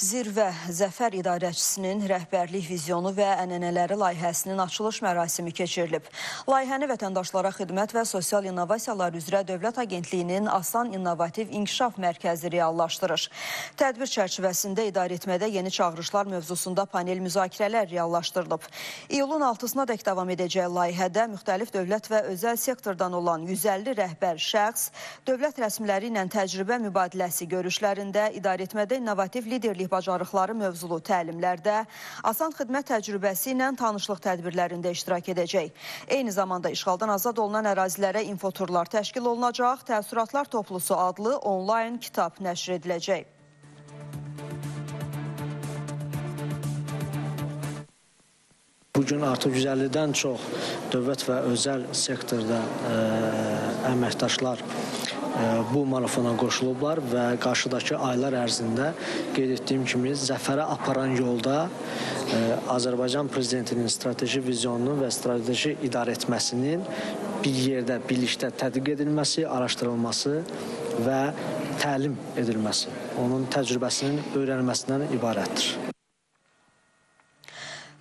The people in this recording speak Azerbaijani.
Zirvə Zəfər İdarəçisinin rəhbərlik vizyonu və ənənələri layihəsinin açılış mərasimi keçirilib. Layihəni Vətəndaşlara Xidmət və Sosial İnnovasiyalar üzrə Dövlət Agentliyinin Asan İnnovativ İnkişaf Mərkəzi reallaşdırır. Tədbir çərçivəsində idarəetmədə yeni çağırışlar mövzusunda panel müzakirələr reallaşdırılıb. İyulun 6-sına dək davam edəcək layihədə müxtəlif dövlət və özəl sektordan olan 150 rəhbər şəxs dövlət rəsmiləri ilə təcrübə mübadiləsi görüşlərində idarəetmədə innovativ liderlik bacarıqları mövzulu təlimlərdə, asan xidmət təcrübəsi ilə tanışlıq tədbirlərində iştirak edəcək. Eyni zamanda işğaldan azad olunan ərazilərə infoturlar təşkil olunacaq, Təəssüratlar Toplusu adlı onlayn kitab nəşr ediləcək. Bugün artıq 150-dən çox dövlət və özəl sektorda əməkdaşlar bu marafona qoşulublar və qarşıdakı aylar ərzində qeyd etdiyim kimi zəfərə aparan yolda Azərbaycan Prezidentinin strateji vizyonunun və strateji idarəetməsinin bir yerdə, birlikdə tədqiq edilməsi, araşdırılması və təlim edilməsi, onun təcrübəsinin öyrənilməsindən ibarətdir.